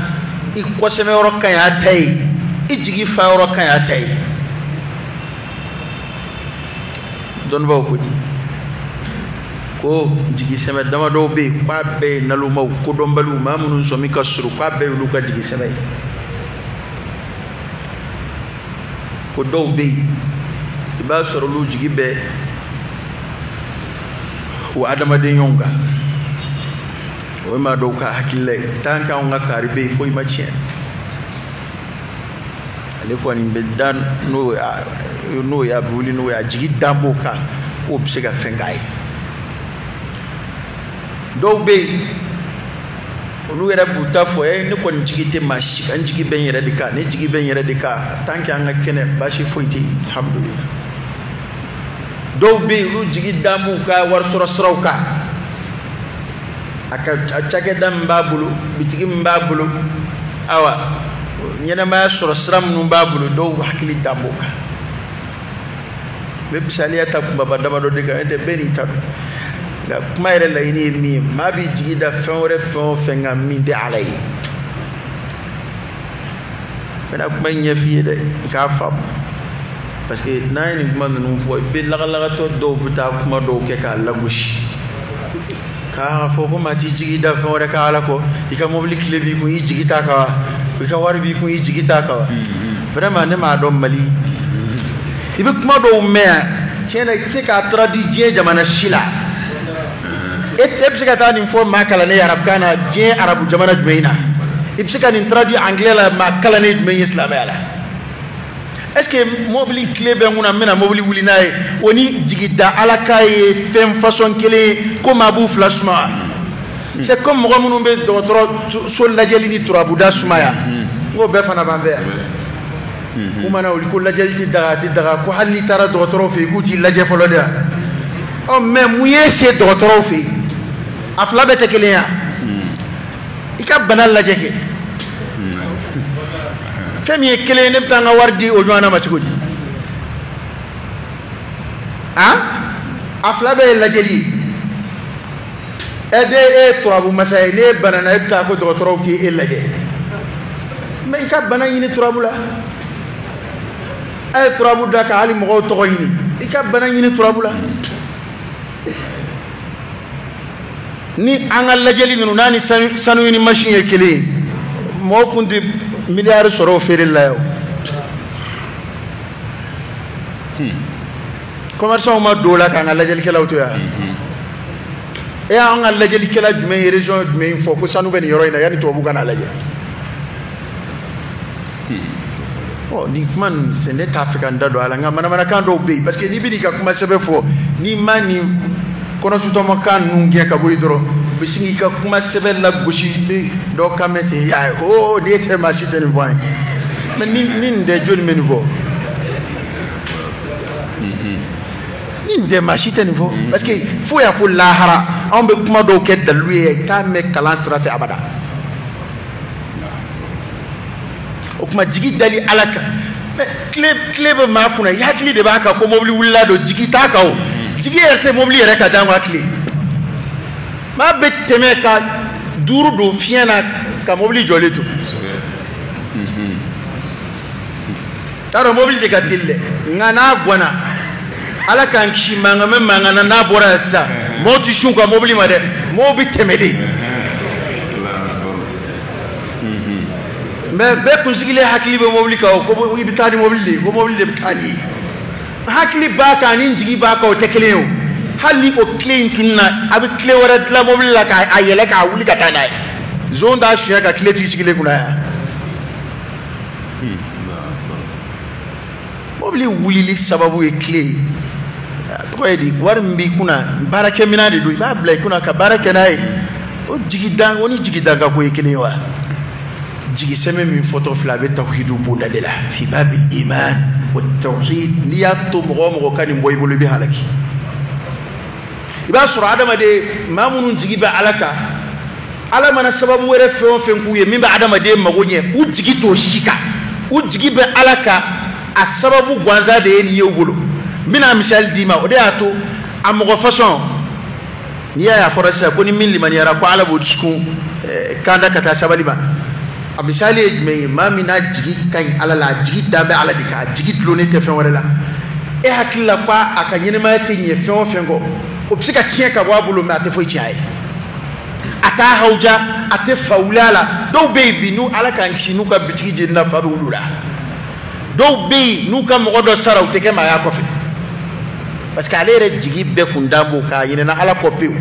i kɔsɛmɛ yɔrɔ ka ɲi a ta ye, i jigi fa yɔrɔ ka ɲi a ta ye. Dɔnnibaaw ko ten ko jigi sɛmɛ damadɔw bɛ yen k'a bɛɛ ye nalomaw, kodɔnbaliw, maa minnu sɔmi ka surun, k'a bɛɛ y'olu ka jigi sɛmɛ ye. Ko dɔw bɛ yen i b'a sɔrɔ olu jigi bɛ o adamaden ɲɔgɔn kan, o ye maa dɔw ka hakilila ye. Tant que anw ka kari bɛ yen, foyi ma tiɲɛ, ale kɔni bɛ da n'o ye, a bɛ wuli n'o ye, a jigi dan b'o kan k'o bɛ se ka fɛn k'a ye. Dɔw bɛ yen olu yɛrɛ b'u ta fɔ, ne kɔni jigi tɛ maa si kan, n jigi bɛ n yɛrɛ de kan, ne jigi bɛ n yɛrɛ de kan, tant que an ka kɛnɛ baasi foyi tɛ yen, alhamdulilah. Dɔw bɛ yen olu jigi dan b'u ka warisɔrɔ siraw kan, a ka cakɛda min b'a bolo, bitigi min b'a bolo, awa ɲɛnɛmaya sɔrɔ sira minnu b'a bolo, dɔw hakili dan b'o kan. N bɛ misaliya ta kunbaba damadɔ de kan, n'o tɛ bɛɛ n'i ta don. Nka kuma yɛrɛ laɲini ye min ye, maa b'i jigi da fɛn wɛrɛ fɛn o fɛn kan min tɛ Ala ye. N bɛna kuma in ɲɛf'i ye dɛ, i k'a faamu. Parce que n'an ye nin kuma ninnu fɔ, i bɛ lagalagatɔ dɔw bɛ taa kuma dɔw kɛ k'a lagosi, k'a fɔ ko maa t'i jigi da fɛn wɛrɛ kan Ala kɔ, i ka mobili tile b'i kun, i jigi t'a kan wa? I ka wari b'i kun, i jigi t'a kan wa? Vraiment ne m'a dɔn Mali. I bɛ kuma dɔw mɛn yan, tiɲɛ na i tɛ se k'a traduit diɲɛ jamana si la. E bɛ se ka taa nin fɔ maa kalannen arabukan na diɲɛ arabu jamana jumɛn na? I bɛ se ka nin traduit anglais la maa kalannen jumɛn ye silamɛya la? Est-ce que mobili tile bɛ n kunna, n bɛna mobili wuli n'a ye, o ni jigi da Ala k'a ye fɛn façon kelen ye ko maa b'u fila suma wa? C'est comme mɔgɔ minnu bɛ dɔgɔtɔrɔ so lajɛli ni turabuda sumaya, n k'o bɛɛ fana b'an fɛ yan. U mana wuli ko lajɛli tɛ daga, a tɛ daga, ko hali n'i taara dɔgɔtɔrɔw fɛ yen k'u t'i lajɛ fɔlɔ de wa? Ɔ mais mun y'e se dɔgɔtɔrɔw fɛ yen? A fila bɛɛ tɛ kelen ye wa? I ka bana lajɛ kɛ. Fɛn min ye kelen ye, ne bɛ taa n ka wari di o ɲɔgɔnna ma cogo di? A fila bɛɛ ye lajɛli ye. Ɛ de e ye turabu masa ye, n'e banana e bɛ taa ko dɔgɔtɔrɔw k'e lajɛ, mais i ka bana ɲini turabu la. A ye turabu da ka hali mɔgɔw tɔgɔ ɲini, i ka bana ɲini turabu la. Ni an ka lajɛli ninnu n'a ni sanu ɲini machine ye kelen ye, mɔgɔw kun tɛ miliyari sɔrɔ o feereli la yan. Commerçant ma don o la k'an ka lajɛlikɛlaw to yan. E y'an ka lajɛlikɛla jumɛn ye région jumɛn fɔ ko sanu bɛ nin yɔrɔ in na yanni tubabu ka n'a lajɛ? Ɔ nin kuma ninnu c'est ne t'a fɛ ka n da don a la, nka manamanakan dɔw bɛ yen, parce que n'i bɛ n'i ka kuma sɛbɛn fɔ, n'i ma nin kɔnɔsutɔmɔkan ninnu gɛn ka bɔ yen dɔrɔn, u bɛ sin k'i ka kuma sɛbɛn lagosi, i bɛ dɔ kan mɛn ten, y'a ye oo n'e tɛ maa si tɛ nin fɔ an ye. Mais ni nin tɛ, joli bɛ nin fɔ? Ni nin tɛ, maa si tɛ nin fɔ, parce que fo y'a fɔ lahara anw bɛ kuma dɔw kɛ dalilu ye, i t'a mɛn kalan sira fɛ abada. O kuma jigi dali Ala kan, mais tile bɛ maa kunna, i hakili de b'a kan ko mobili wulila don, jigi t'a kan o. Jigi yɛrɛ tɛ mobili yɛrɛ ka jango hakili. Maa bɛ tɛmɛ ka duuru don fiɲɛ na ka mobili jɔlen to. T'a dɔn mobili de ka teli dɛ, nka n'a ganna, Ala k'an kisi mankan bɛ mankan na, n'a bɔra yan sisan, mɔgɔw tɛ sun ka mobili ma dɛ, mɔgɔw bɛ tɛmɛ de. Mais bɛɛ kunsigilen hakili bɛ mobili kan o, ko i bɛ taa ni mobili de ye, ko mobili de bɛ taa ni ye. Hakili b'a kan ani jigi b'a kan, o tɛ kelen ye o. Hali ni o tile in tununna, a bɛ tile wɛrɛ dilan mobili la k'a yɛlɛ k'a wuli ka taa n'a ye. Zon t'a suɲɛ ka tile to i sigilen kunna yan. Mobili wulili sababu ye tile ye. A tɔgɔ ye di, wari min b'i kunna, baarakɛminɛn de don, i b'a bila i kunna ka baara kɛ n'a ye. O jigi dan, o ni jigi dan ka ko ye kelen ye wa? Jigi sɛmɛ min fɔtɔ filɛ, a bɛ tawhidu bonda de la, fi babi iman wa tawhid. N'i y'a to mɔgɔ o mɔgɔ ka nin bɔ i bolo, i bɛ halaki. I b'a sɔrɔ adamaden maa minnu jigi bɛ Ala kan, Ala mana sababu wɛrɛ fɛn o fɛn k'u ye min bɛ adamaden mago ɲɛ, u jigi t'o si kan. U jigi bɛ Ala kan, a sababu gansan de ye nin ye u bolo. N bɛna misali d'i ma, o de y'a to a mɔgɔ façon, n'i y'a ye a fɔra sisan ko ni min limaniyara ko Ala b'o dusukun kanda ka taa sabali ma. A misali ye jumɛn ye? Maa min n'a jigi ka ɲi Ala la, a jigi dan bɛ Ala de kan, a jigi dulonnen tɛ fɛn wɛrɛ la. E hakili la ko a ka ɲɛnɛmaya tɛ ɲɛ fɛn o fɛn kɔ, o bɛ se ka tiɲɛ ka bɔ a bolo, mais a tɛ foyi tiɲɛ a ye. A t'a hawuja, a tɛ fa wuli a la. Dɔw bɛ yen bi, n'u Ala k'an kisi, n'u ka bitigi jenina, fa bɛ wuli u la. Dɔw bɛ yen, n'u ka mɔgɔ dɔ sara, u tɛ kɛ maaya kɔfɛ, parce que ale yɛrɛ jigi bɛɛ kun dan b'o kan, a ɲinɛna Ala kɔ pewu.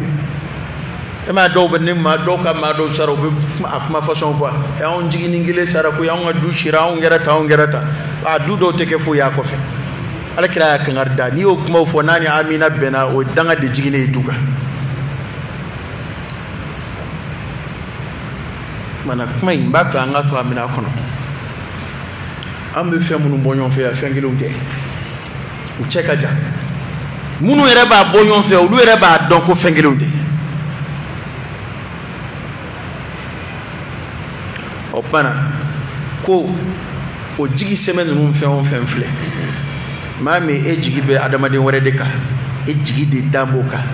E m'a dɔw bɛ ne ma, dɔw ka maa dɔw sara, u bɛ a kuma façon fɔ, ɛ anw jiginin kelen sara koyi, anw ka du cira, anw kɛra tan, anw kɛra tan. A du dɔw tɛ kɛ foyi y'a kɔfɛ. Ala kira y'a kangari da, n'i y'o kumaw fɔ n'a ni amina bɛnna, o ye danga de jiginnen ye du kan. Mana kuma in n b'a fɛ an ka to a minɛ kɔnɔ. An bɛ fɛn minnu bɔ ɲɔgɔn fɛ yan, fɛn kelenw tɛ, u cɛ ka jan. Minnu yɛrɛ b'a bɔ ɲɔgɔn fɛ, olu yɛrɛ b'a dɔn ko fɛn kelenw tɛ. O tuma na ko o jigi sɛmɛ ninnu fɛn o fɛn filɛ, maa min e jigi bɛ adamaden wɛrɛ de kan, e jigi de dan b'o kan,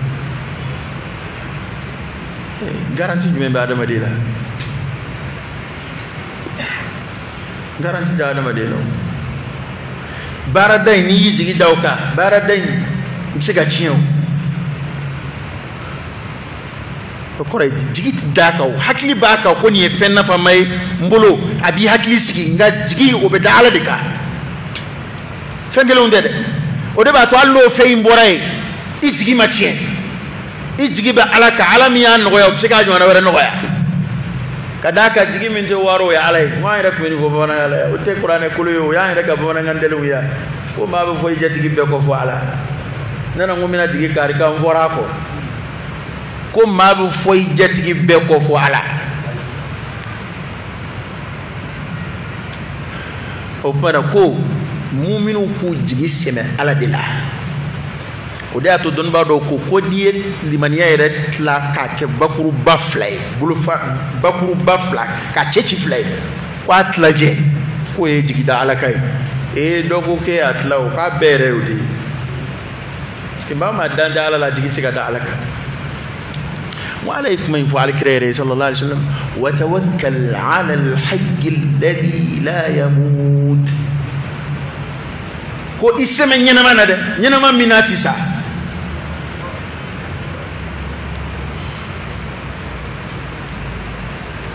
garanti jumɛn bɛ adamaden la? Garanti tɛ adamaden la. Baarada in, n'i y'i jigi da o kan, baarada in bɛ se ka tiɲɛ o. O kɔrɔ ye jigi tɛ d'a kan o, hakili b'a kan ko nin ye fɛn nafama ye n bolo, a b'i hakili sigi, nka jigi o bɛ da Ala de kan. Fɛn kelenw tɛ dɛ. O de b'a to hali n'o fɛn in bɔra yen, i jigi ma tiɲɛ, i jigi bɛ Ala kan. Ala min y'a nɔgɔya, o bɛ se k'a ɲɔgɔnna wɛrɛ nɔgɔya. Ka d'a kan jigi min tɛ waaro, o ye Ala ye. N ko an yɛrɛ tun bɛ nin fɔ bamanankan la yan, o tɛ kuranɛ kolo ye, o y'an yɛrɛ ka bamanankan deliw ye. Ko maa bɛ fɔ i jatigi bɛɛ kɔ fɔ Ala. Ne na n ko n bɛna jigi kari kan, n fɔra a kɔ. Ko maa bɛ fɔ i jatigi bɛɛ kɔ fɔ Ala. O tuma na ko muminw k'u jigi sɛmɛ Ala de la. O de y'a to dɔnnibaa dɔw ko ko n'i ye limaniya yɛrɛ tila k'a kɛ bakuruba fila ye, bolofa bakuruba fila k'a cɛ ci fila ye, ko a tilajɛ k'o ye jigi da Ala kan ye. Ee dɔ ko k'e y'a tila o, k'a bɛɛ yɛrɛ y'o de ye. Parce que maa maa dan tɛ Ala la, jigi tɛ se ka da Ala kan. N ko Ala ye kuma in fɔ Alakira yɛrɛ ye sallallahu alaihi wa sallam, wa tawakkal ala alhayy alladhi la yamut. Ko i sɛmɛ ɲɛnama na dɛ, ɲɛnama min n'a ti sa.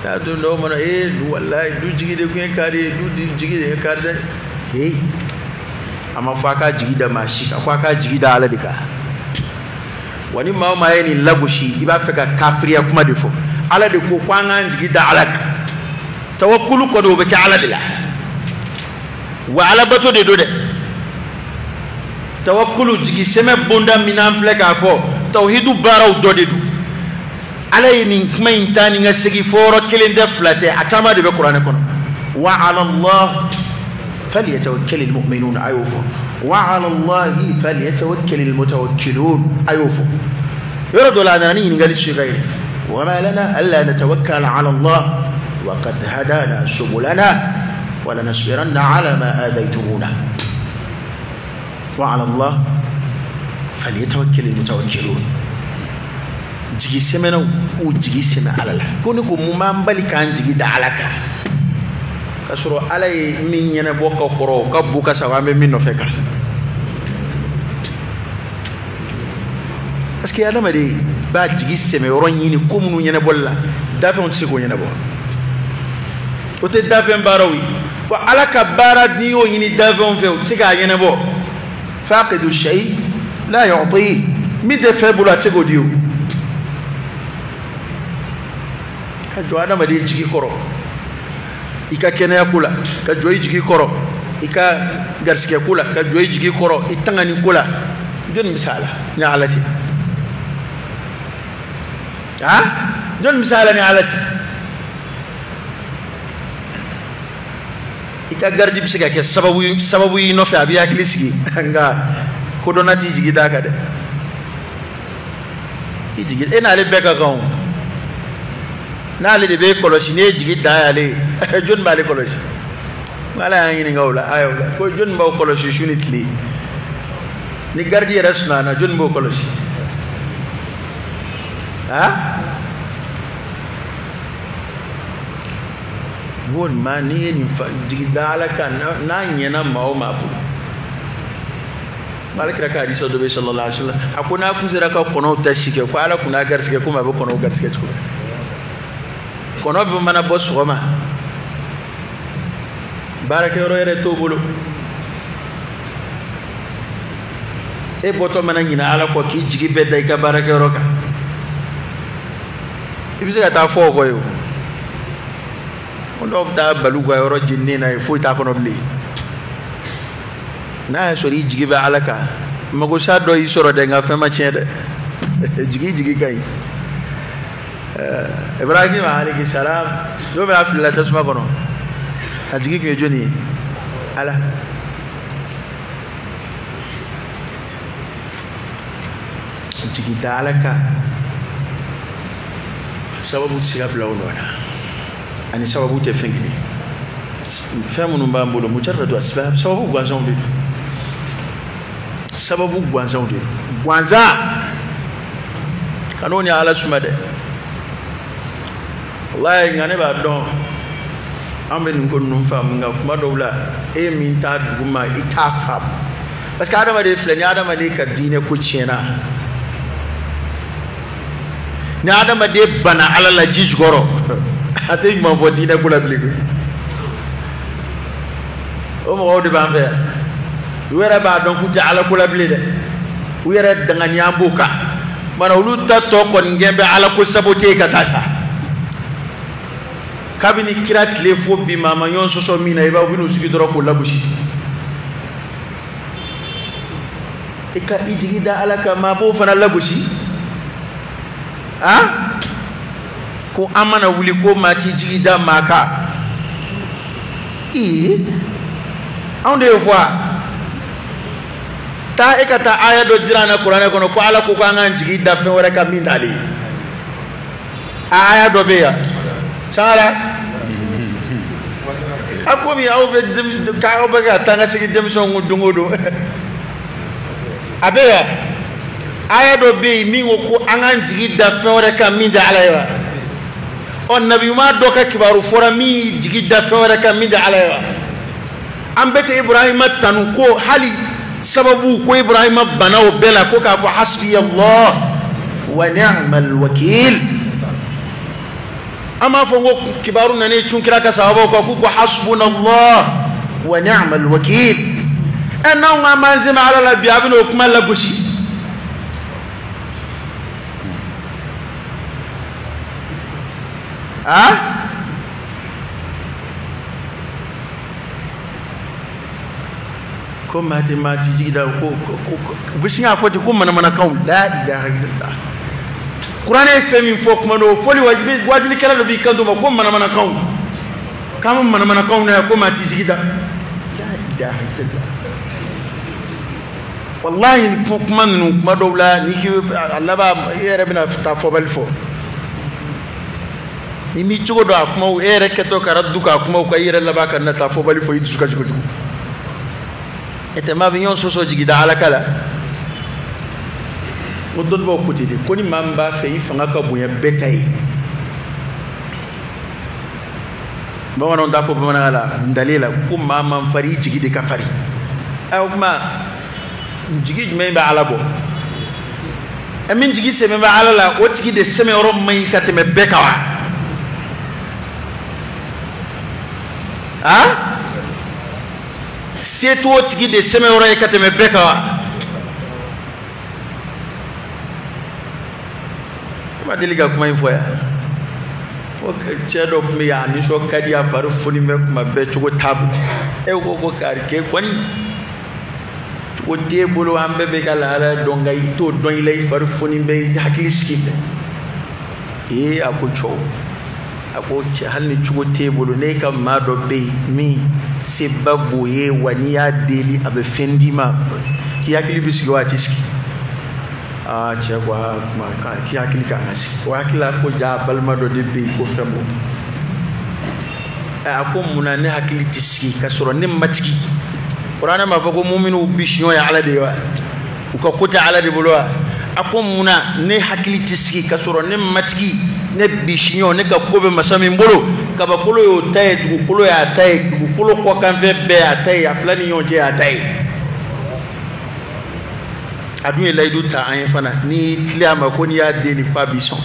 N'a don dɔw mana, ee du walayi du jigi de kun ye kari ye, du jigi de ye karisa ye. Ee a ma fɔ a k'a jigi da maa si kan, ko a k'a jigi da Ala de kan. Wa ni maa o maa ye nin lagosi, i b'a fɛ ka kafiriya kuma de fɔ. Ala de ko ko an k'an jigi da Ala kan. Tawakkulu kɔni o bɛ kɛ Ala de la, wa Alabato de don dɛ. Tawakkulu jigi sɛmɛ bonda min n'an filɛ k'a fɔ, tawhidu baaraw dɔ de don. Ala ye nin kuma in taa ni ka segin fɔ yɔrɔ kelen tɛ, fila tɛ, a caman de bɛ kuranɛ kɔnɔ. Wa ala Allah falyatawakkalil mu'minun, a y'o fɔ. Wa ala Allahi falyatawakkalil mutawakkilun, a y'o fɔ. Yɔrɔ dɔ la a nana ni ɲininkali suga ye. Wa ma lana alla natawakkala ala Allah wa qad hadana subulana wa lanasbiranna ala ma adaytumuna. Wa ala Allah falyatawakkalil mutawakkilun. Jigi sɛmɛnaw k'u jigi sɛmɛ Ala la. Ko ne ko mun b'an bali k'an jigi da Ala kan, k'a sɔrɔ Ala ye min ɲɛnabɔ ka kɔrɔ, o ka bon ka sago an bɛ min nɔfɛ kan. Parce que adamaden b'a jigi sɛmɛ yɔrɔ ɲini ko minnu ɲɛnabɔli la, dafɛnw tɛ se k'o ɲɛnabɔ. O tɛ dafɛn baaraw ye. Wa Ala ka baara n'i y'o ɲini dafɛnw fɛ, o tɛ se k'a ɲɛnabɔ. Faqidu shay la yu'ti, min tɛ fɛn bolo a tɛ se k'o di o. Ka jɔ adamaden jigi kɔrɔ i ka kɛnɛya ko la, ka jɔ i jigi kɔrɔ i ka garisigɛ ko la, ka jɔ i jigi kɔrɔ i tangani ko la, jɔnni bɛ se a la ni Ala tɛ? Ha, jɔnni bɛ se a la ni Ala tɛ? I ka garidi bɛ se ka kɛ sababu y'i nɔfɛ, a b'i hakili sigi, nka kodɔnna t'i jigi d'a kan dɛ. I jigi e n'ale bɛɛ ka kan o. N'ale de b'e kɔlɔsi, n'e jigi dan y'ale ye, jɔnni b'ale kɔlɔsi? Ala y'an ɲininka o la, ayiwa, ko jɔnni b'aw kɔlɔsi su ni tile? Ni garidi yɛrɛ sunana, jɔnni b'o kɔlɔsi? Ha? N ko maa n'i ye nin fa jigi da Ala kan, n'a ɲɛna maa o maa bolo. Ala kira ka hadisa dɔ bɛ sallallahu alaihi wa sallam, a ko n'a kun sera ka kɔnɔw ta si kɛ, ko Ala kun n'a garisigɛ komi a bɛ kɔnɔw garisigɛ cogo min. Kɔnɔ bɛ mana bɔ sɔgɔma, baarakɛyɔrɔ yɛrɛ t'o bolo. E bɔtɔ mana ɲinɛ Ala kɔ k'i jigi bɛɛ da i ka baarakɛyɔrɔ kan, i bɛ se ka taa fɔ o kɔ ye o. Ko dɔw bɛ taa balu ka yɔrɔ jeninen na ye, foyi t'a kɔnɔ bilen. N'a y'a sɔrɔ i jigi bɛ Ala kan, magosa dɔ y'i sɔrɔ dɛ, nka fɛn ma tiɲɛ dɛ. Jigi ka ɲi. Ibrahim alayhi salam, don min a filila tasuma kɔnɔ, a jigi tun ye jɔnni ye? Ala. Jigi da Ala kan, sababu tɛ se ka bila o nɔ na, ani sababu tɛ fɛn kelen. Fɛn minnu b'an bolo, mujarradu asbab, sababu gansanw de don. Sababu gansanw de don. Gansan kan'o ni Ala suma dɛ. Walayi, nka ne b'a dɔn an bɛ nin ko ninnu faamu, nka kuma dɔw la e min t'a duguma i t'a faamu. Parce que adamaden filɛ, ni adamaden ka diinɛ ko tiɲɛna, ni adamaden banna Ala la ji jukɔrɔ, a tɛ ɲuman fɔ diinɛ ko la bilen koyi. O mɔgɔw de b'an fɛ yan. U yɛrɛ b'a dɔn k'u tɛ ala ko la bilen dɛ. U yɛrɛ danganiya b'o kan. Mana olu ta tɔ kɔni gɛn bɛ ala ko sabote ka taa sa. Kabini kira tile fo bi maa ma ɲɔgɔn sɔsɔ min na, i b'a u bɛn'u sigi dɔrɔn k'o lagosi. I ka i jigi da ala kan, maa b'o fana lagosi. Ah? Ko an mana wuli ko maa t'i jigi da maa kan. Ee, anw de y'o fɔ wa? Taa e ka taa aya dɔ jira an na kuranɛ kɔnɔ ko ala ko k'an k'an jigi da fɛn wɛrɛ kan min t'ale ye. A aya dɔ bɛ yan. Sangara. A komi aw bɛ k'aw bɛ ka taa n ka segin denmisɛnw kun don o don. A bɛ yan. Aya dɔ bɛ yen min ko ko an k'an jigi da fɛn wɛrɛ kan min tɛ ala ye wa? Ɔ nabi ɲuman dɔ ka kibaru fɔra min y'i jigi da fɛn wɛrɛ kan min tɛ ala ye wa? An bɛɛ tɛ Ibrahima tanu ko hali sababu ko Ibrahima banna o bɛɛ la ko k'a fɔ hasbi Allah wa ni'mal wakil. An b'a fɔ ko kibaru nana cun kira ka sababaw kan k'u ko hasbuna Allah wa ni'mal wakil. Ɛ n'anw k'an b'an sɛmɛ ala la bi a bɛna o kuma lagosi. Ah? Ko maa tɛ maa t'i jigi da ko ko u bɛ sin k'a fɔ ten ko manamanakanw la ilaha illallah. Kuranɛ ye fɛn min fɔ kuma dɔ o fɔli wajibi wajibilikɛla dɔ b'i kanto ma ko manamanakanw k'an bɛ manamanakanw na yan ko maa t'i jigi da la ilaha illallah. Walahi kuma ninnu kuma dɔw la n'i k'i a laban e yɛrɛ bɛna taa fɔbali fɔ. Ni m'i cogo dɔn a kumaw e yɛrɛ kɛtɔ ka du k'a kumaw kan i yɛrɛ laban ka na taa fɔbali fɔ i dusu kasi kojugu. E tɛ maa bɛ ɲɔgɔn sɔsɔ jigi da ala ka la. N ko dɔnnibaaw ko ten de ko ni maa min b'a fɛ i fanga ka bonya bɛɛ ta ye. Bamananw t'a fɔ bamanankan la ntalen la ko maa man farin i jigi de ka farin. Ɛ o tuma jigi jumɛn bɛ ala bɔ? Ɛ min jigi sɛmɛ bɛ ala la o tigi de sɛmɛyɔrɔ man ɲi ka tɛmɛ bɛɛ kan wa? Ah? Se t'o tigi de sɛmɛyɔrɔ ye ka tɛmɛ bɛɛ kan wa? Ne ma deli ka kuma in fɔ yan. Ko cɛ dɔ tun bɛ yen a nisɔn ka di a fari foni bɛ kuma bɛɛ cogo t'a bolo. E ko ko kari k'e kɔni cogo t'e bolo an bɛɛ bɛ ka lahalaya dɔn nka i t'o dɔn i la i fari foni bɛ i hakili sigi bɛ. Ee a ko cɛw a ko cɛ hali ni cogo t'e bolo n'e ka maa dɔ bɛ yen min seba b'o ye wa n'i y'a deli a bɛ fɛn d'i ma k'i hakili bɛ sigi wa a tɛ sigi. Aa cɛ ko aa kuma k'i hakili kan ka sigi o hakili la ko ja balima dɔ de bɛ yen ko fɛn b'o. A ko munna ne hakili tɛ sigi ka sɔrɔ ne matigi. Kuranɛ m'a fɔ ko muminuw bi siɲɔ ye ala de ye wa? U ka ko tɛ ala de bolo wa? A ko munna ne hakili tɛ sigi ka sɔrɔ ne matigi ne bi siɲɔ ne ka ko bɛ masa min bolo kabakolo y'o ta ye dugukolo y'a ta ye dugukolo kɔkanfɛn bɛɛ y'a ta ye a fila ni ɲɔgɔn cɛ y'a ta ye. A dun ye layidu ta an ye fana n'i y'i tilen a ma ko n'i y'a deli k'a b'i sɔn.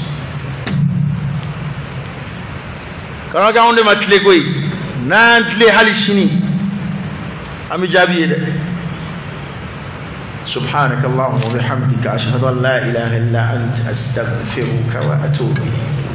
Kana kɛ anw de ma tile koyi n'an tilen hali sini an bɛ jaabi ye dɛ. سبحانك اللهم وبحمدك أشهد أن لا إله إلا أنت أستغفرك وأتوب إليك.